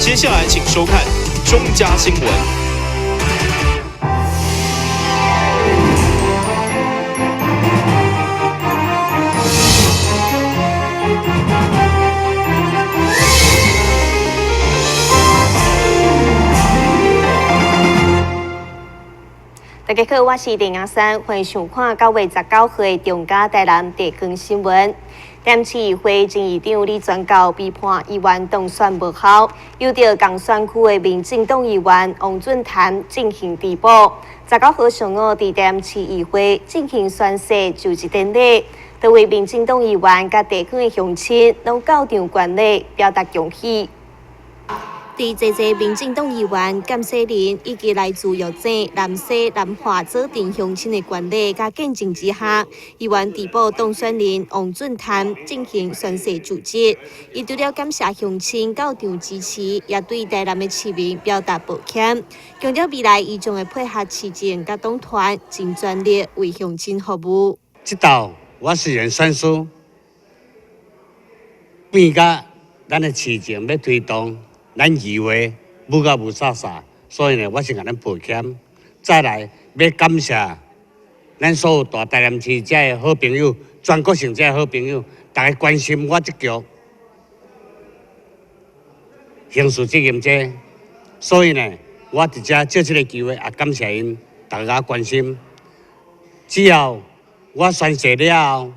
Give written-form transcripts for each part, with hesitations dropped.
接下來請收看中嘉新聞。大家好，我是林阿山，歡迎收看9月19號的中嘉台南地方新聞。台南市議會前議長李全教被判議員當選無效，由著仝選區的民進黨議員王俊潭進行遞補。19號上午，佇台南市議會進行宣誓就職典禮，多位民進黨議員佮地方的鄉親攏到場觀禮，表達恭喜。佇濟濟民進黨議員甘世麟以及來自藥井、南勢、南華、左鎮鄉親的觀禮佮見證之下，議員遞補當選人王俊潭進行宣誓就職。伊除了感謝鄉親到場支持，也對台南的市民表達抱歉，強調未來伊將會配合市政佮黨團，盡全力為鄉親服務。這道我雖然選輸，變甲咱的市政欲推動。咱議會無甲霧煞煞，所以呢，我先共恁抱歉。再來，欲感謝咱所有大台南市遮的好朋友，全國性遮的好朋友，逐家關心我這局刑事責任這，所以呢，我佇遮借這个機會也感謝𪜶逐家關心。只要我宣誓了後，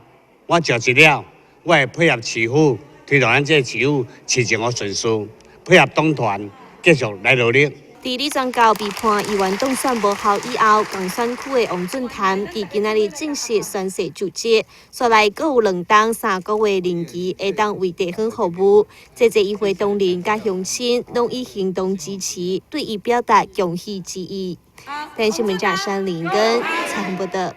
我就職了，我會配合市府推動咱這个市府市政的順遂。配合黨團繼續來努力。佇李全教被判議員當選無效以後，仝選區的王俊潭佇今仔日正式宣誓就職，紲來閣有2冬3個月任期，會當為地方服務。濟濟議會同仁佮鄉親攏以行動支持，對伊表達恭喜之意。台新聞記者林根採訪報導。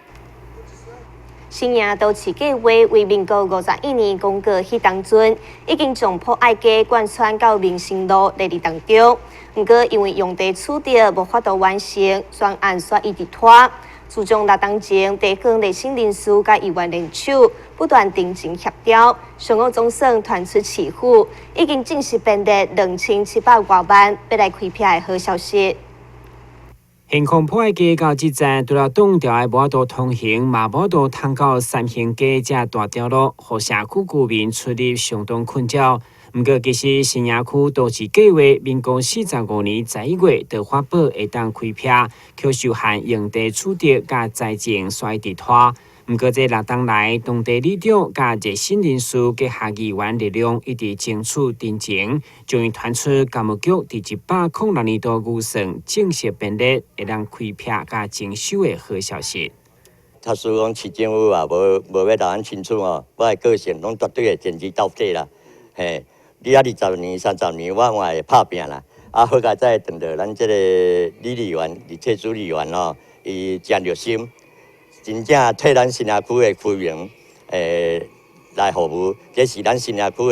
新營都市計畫為民國51年公告彼當陣，已經將博愛街貫穿到民生路列佇當中。毋過因為用地取得無法度完成，專案煞一直拖。自從6冬前，地方熱心人士佮議員聯手，不斷陳情協調，上午總算傳出市府已經正式編列2700外萬，欲來開闢的好消息。現況博愛街到這站，除了擋條的無法度通行，嘛無法度通到三興街這大條路，予社區居民出入相當困擾。毋過，其實新營區都市計畫，民國45年11月就發布會當開闢，卻受限用地取得佮財政煞一直拖。毋過，這6冬來，當地里長佮熱心人士結合議員力量，一直爭取陳情，終於傳出工務局佇106年度預算正式編列，會當開闢佮徵收的好消息。他說講市政府啊，無欲留咱清楚哦，我的個性攏絕對會堅持到底啦。嘿，你啊20年、30年，我嘛會拍拚啦。啊，好佳哉等著咱這个李議員、李翠珠議員哦，伊誠熱心。真正替咱新營區的居民來服務，這是咱新營區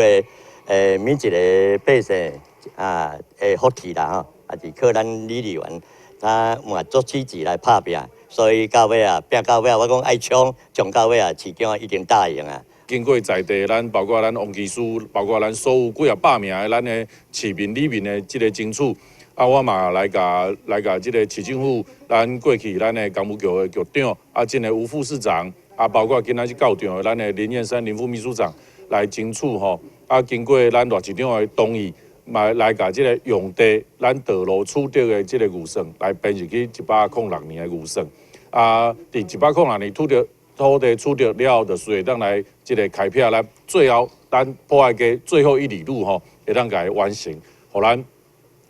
的每一个百姓啊的福氣啦吼，也是靠咱李議員他嘛足積極來拍拚，所以到尾啊，拚到尾啊，我講愛衝，衝到尾啊，市長一定打贏啊！經過在地，咱包括咱王技師，包括咱所有幾仔百名的咱的市民里面的這个爭取。啊，我嘛來共這个市政府，咱過去咱的工務局的局長，啊，這个吳副市長，啊，包括今仔日到場的咱的林燕山林副秘書長來爭取吼，啊，經過咱賴市長的同意，嘛來共這个用地，咱道路取得的這个預算來編入去106年的預算，啊，佇106年土地取得了後，就是會當來這个開闢，咱最後咱博愛街最後一里路吼，會當共伊完成，予咱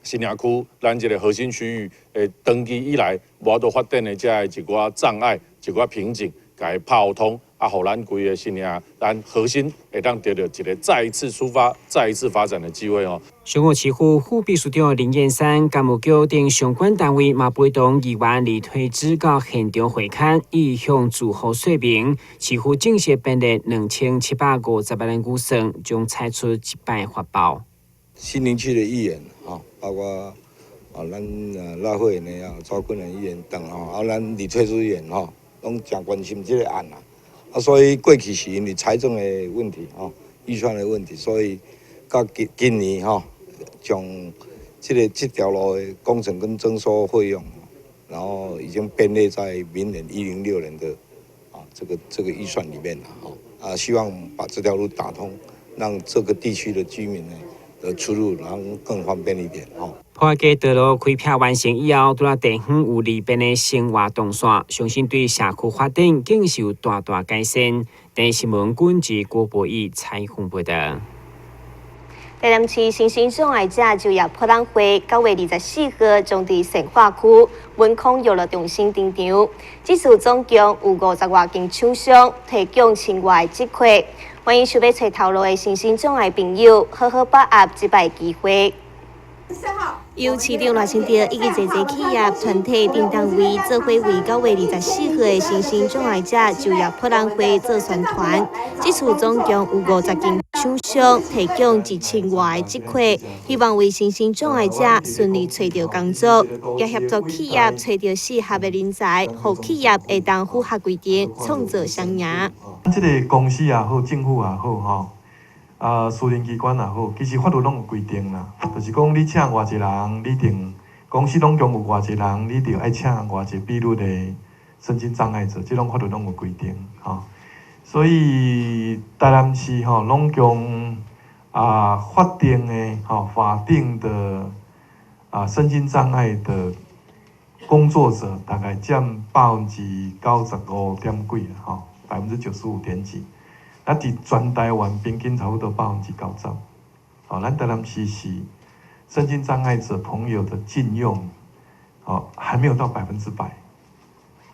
新營區，咱這个核心區域，長期以來無法度發展的這一寡障礙、一寡瓶頸，共伊拋通，啊，予咱規个新營，咱核心會當得著一个再一次出發、再一次發展的機會哦。上午市府副秘書長林燕山、工務局等相關單位嘛陪同議員李推之到現場會勘，伊向住戶說明，市府正式編列2750萬預算，將採取一擺發包。新營區的議員啊，包括啊，咱賴慧蓮啊、趙坤仁議員等吼，啊，咱李翠珠議員吼，攏誠關心這个案啊。啊，所以過去是因為財政的問題吼，預算的問題，所以到今今年吼，將這个這條路的工程跟徵收費用，然後已經編列在明年106年的這個預算裡面了，啊，希望把這條路打通，讓這個地區的居民呢的出入然後更方便一點，吼。博愛街道路開闢完成以後，除了地方有利便的生活動線，相信對社區發展更是有大大改善。電視新聞軍事郭博義採訪報導。台南市身心障礙者就業博覽會9月24號將佇善化區文康遊樂中心登場。這次總共有50外間廠商提供千外折扣，歡迎想欲揣頭路的身心障礙朋友好好把握這擺機會。由市長賴清德以及濟濟企業團體等單位做伙為9月24號的身心障礙者就業博覽會做宣傳。這次總共有50間廠商提供1000外的折扣，希望為身心障礙者順利揣著工作，也協助企業揣著適合的人才，予企業會當符合規定，創造雙贏。這个公司也好，政府也好，吼。啊，私人機關也好，其實法律攏有規定啦，就是講你請偌濟人，你定公司攏總有偌濟人，你著愛請偌濟比率的身心障礙者，這攏法律攏有規定，吼。所以台南市吼，攏共法定的吼，法定的身心障礙的工作者，大概佔95點幾吼，95點幾%。啊！佇全台灣平均差不多90%。哦，咱台南市是身心障礙者朋友的進用，哦，還沒有到100%，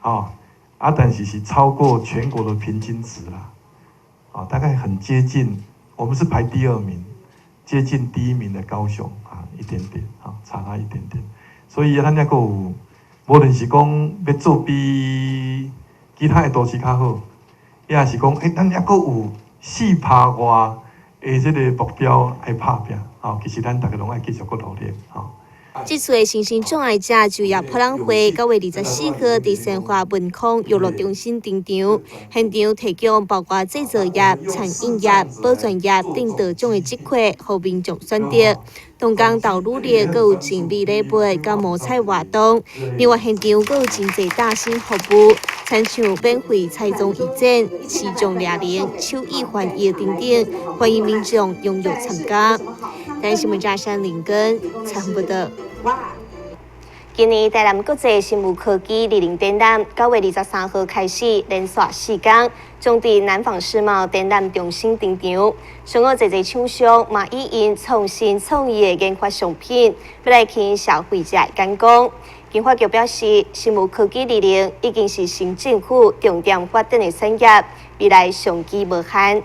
哦，啊，但是是超過全國的平均值啦，哦，大概很接近，我們是排第二名，接近第一名的高雄啊，一點點，啊，差他一點點。所以咱抑閣有，無論是講欲做比其他的都市較好。抑是講，咱抑閣有4%外的這個目標愛拍拚，吼，其實咱逐个攏愛繼續閣努力，吼。這次的身心障礙者就業博覽會，9月24號佇善化文康遊樂中心登場，現場提供包括製造業、餐飲業、保全業等多種的職缺，予民眾選擇。同工投履歷，閣有精美禮物佮摸彩活動。另外，現場閣有真濟打新服務，親像免費彩妝義診、視障掠鈴、手語翻譯等等，歡迎民眾踴躍參加。台新聞嘉山林根採訪報導。今年台南國際生物科技綠能展覽，9月23號開始連續4天，將佇南紡世貿展覽中心登場。上午濟濟廠商嘛以𪜶創新創意的研發商品，欲來吸引消費者的眼光。經發局表示，生物科技綠能已經是新政府重點發展的產業，未來商機無限。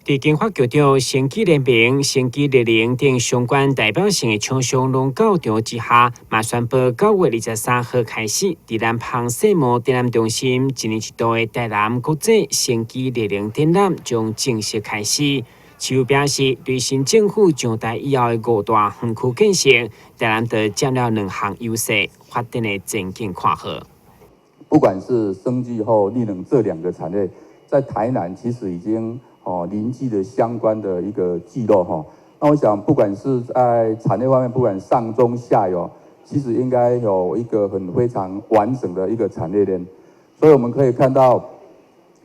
佇經發局長生技聯盟、生技綠能等相關代表性的廠商攏到場之下，嘛宣布9月23號開始，佇南紡世貿展覽中心一年一度的台南國際生技綠能展覽將正式開始。市府表示，對新政府上台以後的五大園區建設，台南就佔了兩項優勢，發展的前景看好。不管是生技或綠能這兩個產業，在台南其實已經凝聚的相關的一個聚落哈，那我想不管是在產業方面，不管上中下游，其實應該有一個很非常完整的一個產業鏈。所以我們可以看到，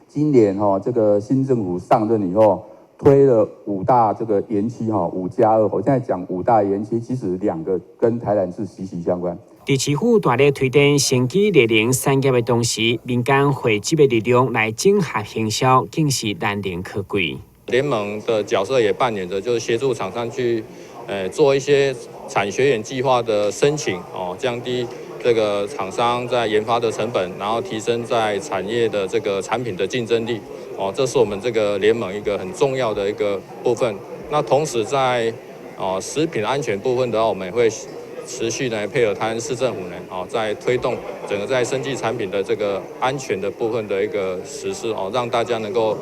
今年哈這個新政府上任以後，推了五大這個園區哈，5加2。我現在講五大園區，其實兩個跟台南是息息相關。佇市府大力推展生技綠能產業的同時，民間匯集的力量來整合行銷，更是難能可貴。聯盟的角色也扮演着，就是協助廠商去，做一些產學研計劃的申請，哦，降低這個廠商在研發的成本，然後提升在產業的這個產品的競爭力，哦，這是我們這個聯盟一個很重要的一個部分。那同時在，食品安全部分的話，我們也會持續呢配合台南市政府呢，哦，在推動整個在生技產品的這個安全的部分的一個實施，哦，讓大家能夠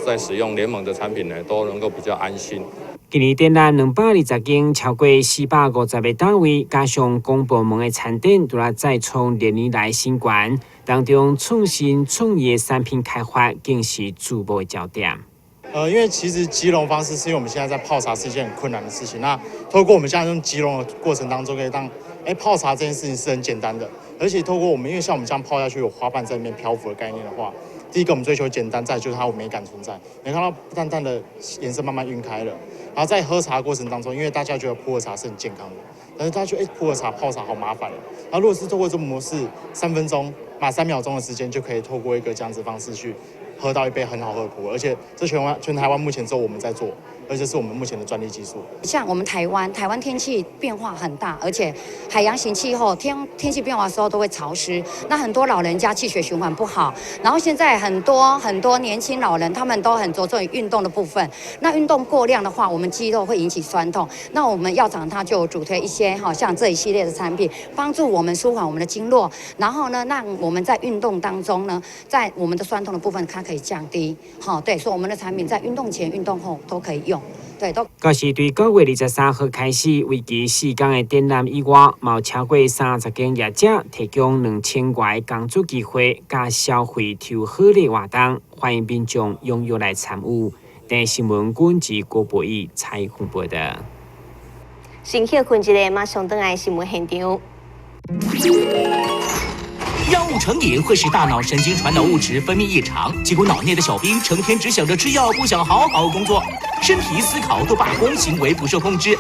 在使用聯盟的產品呢，都能夠比較安心。今年展覽220間超過450個單位，加上公部門的參展，除了再創歷年來新高，當中創新創意的產品開發，更是矚目的焦點。因為其實即溶方式是因為我們現在在泡茶是一件很困難的事情。那透過我們現在用即溶的過程當中，可以當泡茶這件事情是很簡單的，而且透過我們，因為像我們這樣泡下去有花瓣在裡面漂浮的概念的話，第一個我們追求簡單，再就是它有美感存在。你看到淡淡的顏色慢慢暈開了，然後在喝茶的過程當中，因為大家覺得普洱茶是很健康的，但是大家覺得普洱茶泡茶好麻煩。然後如果是透過這個模式，3分鐘、馬3秒鐘的時間就可以透過一個這樣子方式去喝到一杯很好喝的普洱，而且這全台灣目前只有我們在做，而且是我們目前的專利技術。像我們台灣，台灣天氣變化很大，而且海洋型氣候，天氣變化的時候都會潮濕，那很多老人家氣血循環不好，然後現在很多很多年輕老人，他們都很着重於運動的部分，那運動過量的話，我們肌肉會引起痠痛，那我們藥廠它就主推一些哈，像這一系列的產品，幫助我們舒緩我們的經絡，然後呢，讓我們在運動當中呢，在我們的痠痛的部分，它可以降低，好，對，所以我們的產品在運動前、運動後都可以用。對，都。閣是對9月23號開始，為期4天的展覽以外，嘛有超過30間業者提供2000元工作機會，佮消費抽好禮活動，歡迎民眾踴躍來參與。電視新聞軍及郭博義採訪報道。先歇睏一下，馬上轉來新聞現場。藥物成癮會使大腦神經傳導物質分泌異常，結果腦內的小兵成天只想着吃藥，不想好好工作，身體思考都罷工，行為不受控制，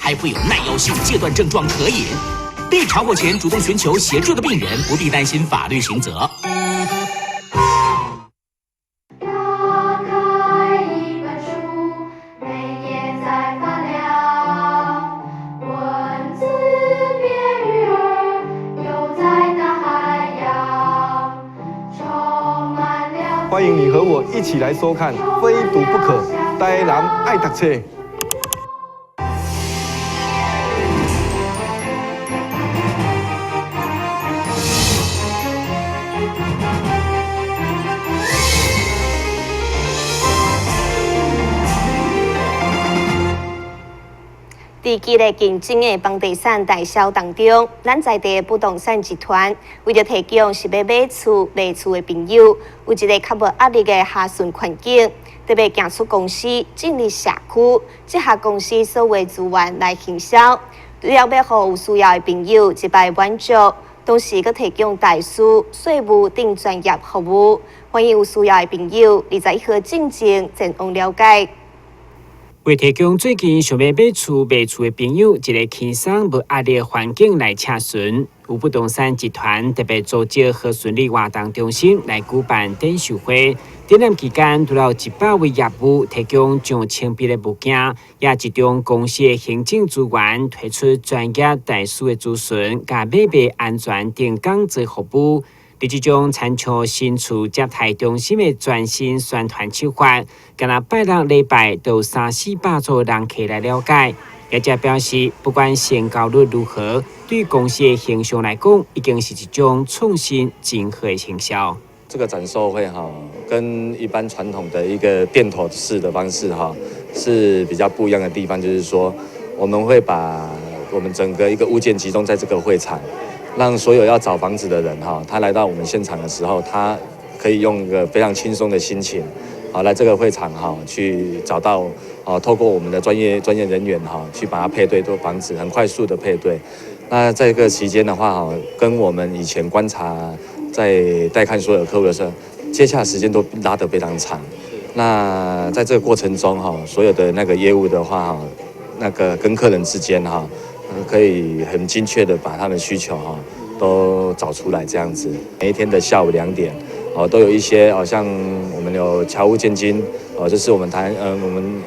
還會有耐藥性戒斷症狀可引。被查獲前主動尋求協助的病人，不必擔心法律刑責。打開一本書，每頁在發亮，文字變魚兒，游在大海洋，充滿了。歡迎你和我一起來收看《非讀不可》，台南愛讀冊。佇激烈競爭的房地產大銷當中，咱在地的不動產集團為著提供是欲買厝賣厝的朋友，有一個較無壓力的諮詢環境，特別行出公司進入社區，集合公司所有資源來行銷，除了欲予有需要的朋友一擺滿足，同時閣提供代書、稅務等專業服務，歡迎有需要的朋友21號進前前往了解。為提供最近想欲買厝賣厝的朋友一個輕鬆無壓力的環境來洽詢，有不動產集團特別組織和順利活動中心來舉辦展售會。展覽期間，除了100位業務提供上千筆的物件，也集中公司的行政資源，推出專業代書的諮詢，佮買賣安全等講座服務。佇這種親像新厝接待中心的全新宣傳手法，敢若拜六禮拜都有三四百組人客來了解。業者表示，不管成交率如何，對公司的形象來講，已經是一種創新整合的行銷。這個展售會哈，跟一般傳統的一個店頭式的方式哈，是比較不一樣的地方，就是說我們會把我們整個一個物件集中在這個會場。讓所有要找房子的人哈，他來到我們現場的時候，他可以用一個非常輕鬆的心情，好來這個會場哈，去找到，透過我們的專業人員哈，去把它配對多房子，很快速的配對。那在這個期間的話哈，跟我們以前觀察在帶看所有客戶的時候，接洽時間都拉得非常長。那在這個過程中哈，所有的那個業務的話哈，那個跟客人之間哈，可以很精確的把他們需求哈都找出來，這樣子。每一天的下午2點，哦，都有一些哦，像我們有僑務建金，哦，這是我們談，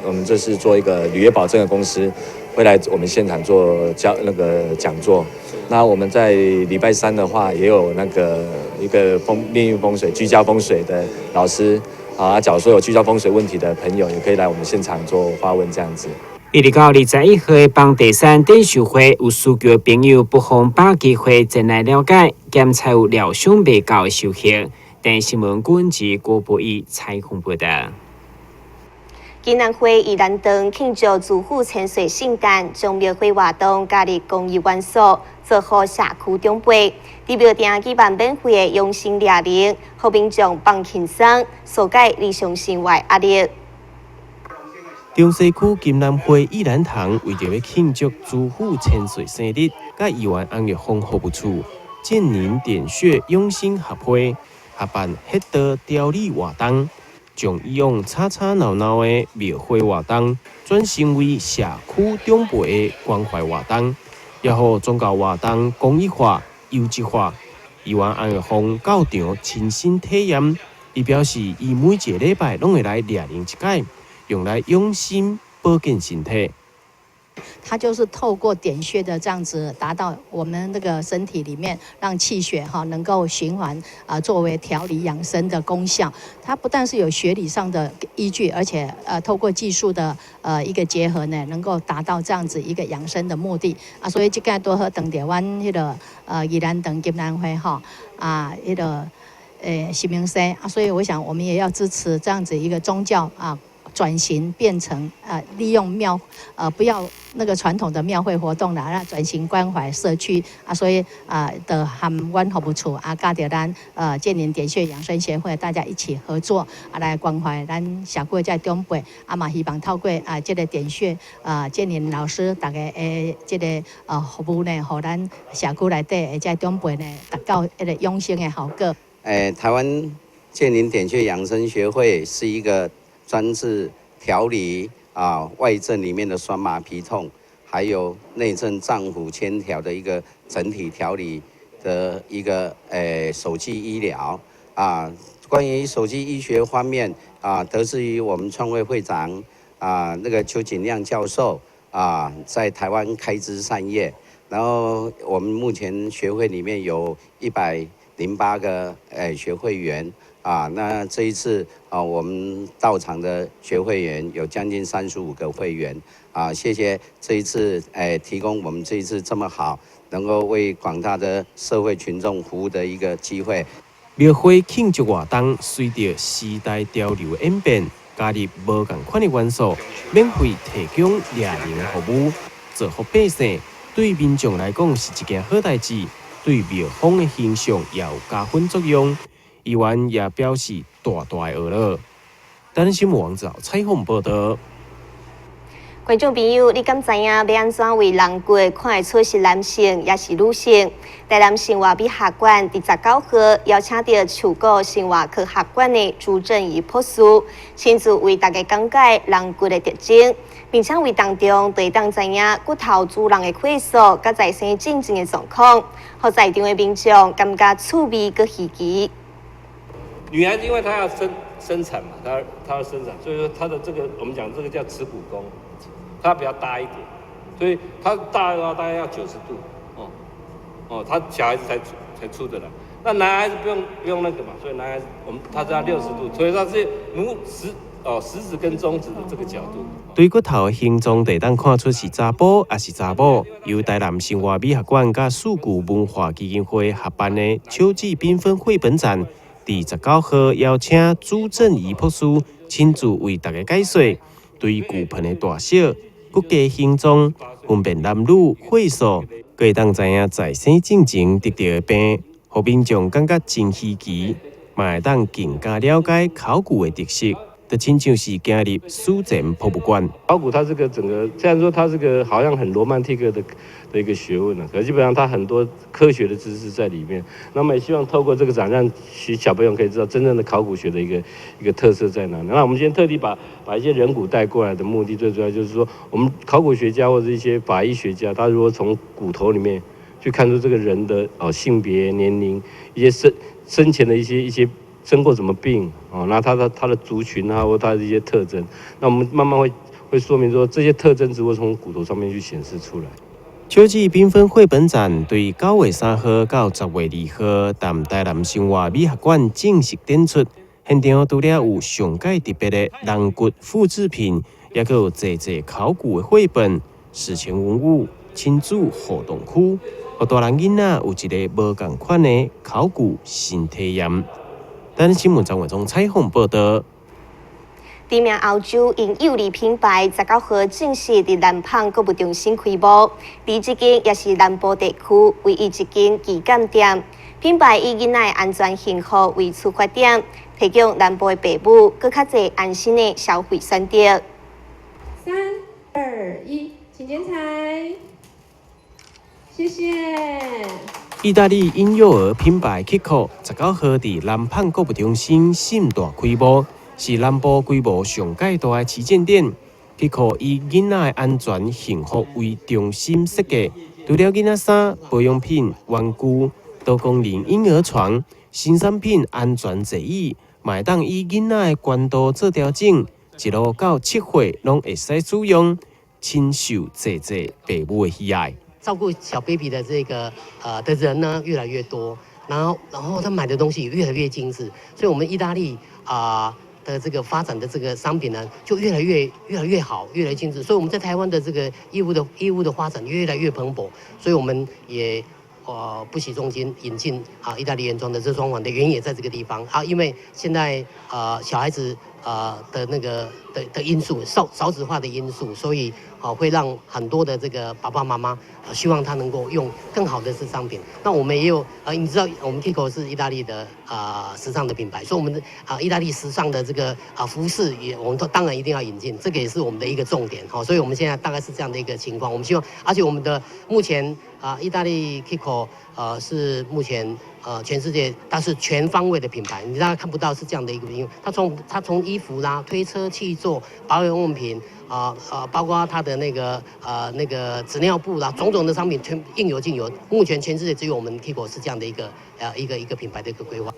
我們這是做一個履約保證的公司，會來我們現場做教那個講座。那我們在禮拜三的話，也有那個一個風命運風水居家風水的老師，啊，假如說有居家風水問題的朋友，也可以來我們現場做發問，這樣子。一直到21號的房地產展售會，有需求的朋友不妨把握機會前來了解，檢查有料想袂到的收穫。電視新聞軍及郭博義採訪報道。金南會宜蘭長慶祝主婦千歲聖誕，將廟會活動加入公益元素，造福社區長輩。佇廟埕舉辦免費的養生療程，予民眾放輕鬆，紓解日常生活壓力。中西區金蘭會義蘭堂為著欲慶祝主婦千歲生日，佮議員翁玉鳳服務處建寧點穴養生協會合辦穴道調理活動，將以往吵吵鬧鬧的廟會活動轉成為社區長輩的關懷活動，也予宗教活動公益化、優質化。議員翁玉鳳到場親身體驗，伊表示，伊每一个禮拜攏會來掠靈一擺，用來養生保健身體。它就是透過點穴的這樣子，達到我們那個身體裡面，讓氣血哈能夠循環啊，作為調理養生的功效。它不但是有學理上的依據，而且透過技術的一個結合呢，能夠達到這樣子一個養生的目的啊。所以這個拄好當著阮彼个宜蘭堂金蘭會哈啊，彼个新明生啊，所以我想我們也要支持這樣子一個宗教啊。轉型變成利用廟不要那個傳統的廟會活動啦，那轉型關懷社區啊，所以啊的和阮服務處啊，佮著咱建寧點穴養生協會大家一起合作啊，來關懷咱社區這長輩啊嘛，希望透過啊這個點穴啊建寧老師逐家的這个服務呢，予咱社區內底的這長輩呢，達到一個養生的效果。台灣建寧點穴養生學會是一個專治調理啊外症裡面的酸麻皮痛，還有內症臟腑千條的一個整體調理的一個手技醫療啊。關於手技醫學方面啊，得自於我們創會會長啊那個邱景亮教授啊，在台灣開枝散葉，然後我們目前學會裡面有108個學會員。啊，那這一次啊，我們到場的學會員有將近35個會員啊，謝謝這一次提供我們這一次這麼好，能夠為廣大的社會群眾服務的一個機會。廟會慶祝活動隨著時代潮流演變，加入無仝款的元素，免費提供掠靈服務，造福百姓，對民眾來講是一件好代誌，對廟方的形象也有加分作用。議員也表示大大的呵咾。台南新聞網採訪報導。觀眾朋友，你敢知影欲按怎為人骨看會出是男性抑是女性？台南生活美學館佇19號邀請著樹骨生活科學館的朱正儀博士，親自為大家講解人骨的特徵，並且為當中就會當知影骨頭主人的歲數佮在生進前的狀況，予在場的民眾感覺趣味閣稀奇。女孩子因為她要生產嘛，她要生產，所以說她的這個我們講這個叫恥骨弓，它比較大一點，所以它大的話大概要90度，哦哦，他小孩子才出得來。那男孩子不用那個嘛，所以男孩子我們他是要60度，所以他是拇食哦食指跟中指的這個角度。對骨頭的形狀，就會當看出是查埔抑是查某。由台南生活美學館佮四舊文化基金會合辦的秋季繽紛繪本展，佇19號邀請朱正儀博士親自為大家解說，對骨盆的大小、骨骼形狀、分辨男女、歲數，閣會當知影在生進前得著的病，予民眾感覺真稀奇，嘛會當更加了解考古的特色，就親像是行入史前博物館。考古它這個整個，雖然說它這個好像很羅曼蒂克的一個學問呢，可基本上它很多科學的知識在裡面。那麼也希望透過這個展覽，讓小朋友可以知道真正的考古學的一個特色在哪裡。那我們今天特地把一些人骨帶過來的目的，最主要就是說，我們考古學家或者一些法醫學家，他如果從骨頭裡面去看出這個人的性別、年齡、一些生前的一些生過什麼病哦，那他的族群啊，或他的一些特徵，那我們慢慢會說明說，這些特徵只會從骨頭上面去顯示出來。秋季繽紛繪本展對9月3號到10月2號，佇台南生活美學館正式展出。現場除了有上蓋特別的人骨複製品，抑閣有濟濟考古的繪本、史前文物、親子互動區，予大人囡仔有一个無仝款的考古新體驗。台南新聞張偉忠採訪報導。知名歐洲嬰幼兒品牌19號正式佇南蚌購物中心開幕，佇這間也是南部地區唯一一間旗艦店。品牌以囡仔的安全幸福為出發點，提供南部的爸母閣較濟安心的消費選擇。請剪彩，謝謝。意大利嬰幼兒品牌 Chicco 19號佇南泮購物中心盛大開幕，是南部規模上蓋大的旗艦店。Chicco 以囡仔的安全幸福為中心設計，除了囡仔衫、保養品、玩具、多功能嬰兒床、新產品安全座椅，嘛會當以囡仔的懸度做調整，一路到7歲攏會使使用，深受濟濟爸母的喜愛。照顧小 baby 的這個的人呢越來越多，然後他買的東西也越來越精緻，所以我們意大利的這個發展的這個商品呢就越來越好，越來越精緻，所以我們在台灣的這個業務的發展越來越蓬勃，所以我們也不惜重金引進意大利原裝的這裝潢的原因也在這個地方啊，因為現在小孩子的那個的因素，少子化的因素，所以會讓很多的這個爸爸媽媽希望他能夠用更好的這商品。那我們也有你知道我們 Chicco 是意大利的時尚的品牌，所以我們的意大利時尚的這個服飾也，我們都當然一定要引進，這個也是我們的一個重點。好，所以我們現在大概是這樣的一個情況。我們希望，而且我們的目前意大利 Chicco 是目前全世界它是全方位的品牌，你大家看不到是這樣的一個，因為它從衣服啦、推車、汽座、保養用品包括它的那個紙尿布啦，種種的商品全應有盡有。目前全世界只有我們 Chicco 是這樣的一個品牌的一個規劃。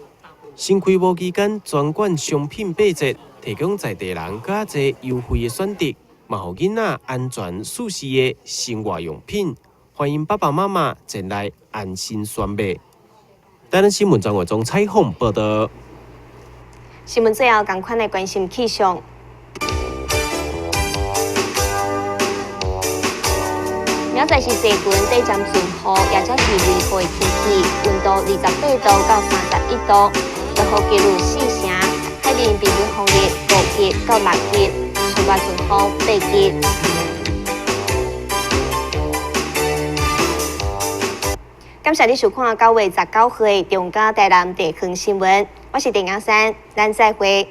新開幕期間，全館商品8折，提供在地人較濟優惠的選擇，嘛予囡仔安全舒適的生活用品。歡迎爸爸媽媽前來安心選買。台南新聞張偉忠採訪報道。新聞最後，仝款來關心氣象。明仔載是濟雲短暫陣雨，也則是雷雨的天氣，溫度28度到31度，落雨幾率4成，海面平均風力5級到6級，上蓋陣風8級。感謝你收看9月19號的中嘉台南地方新聞，我是鄭亞珊，咱再會。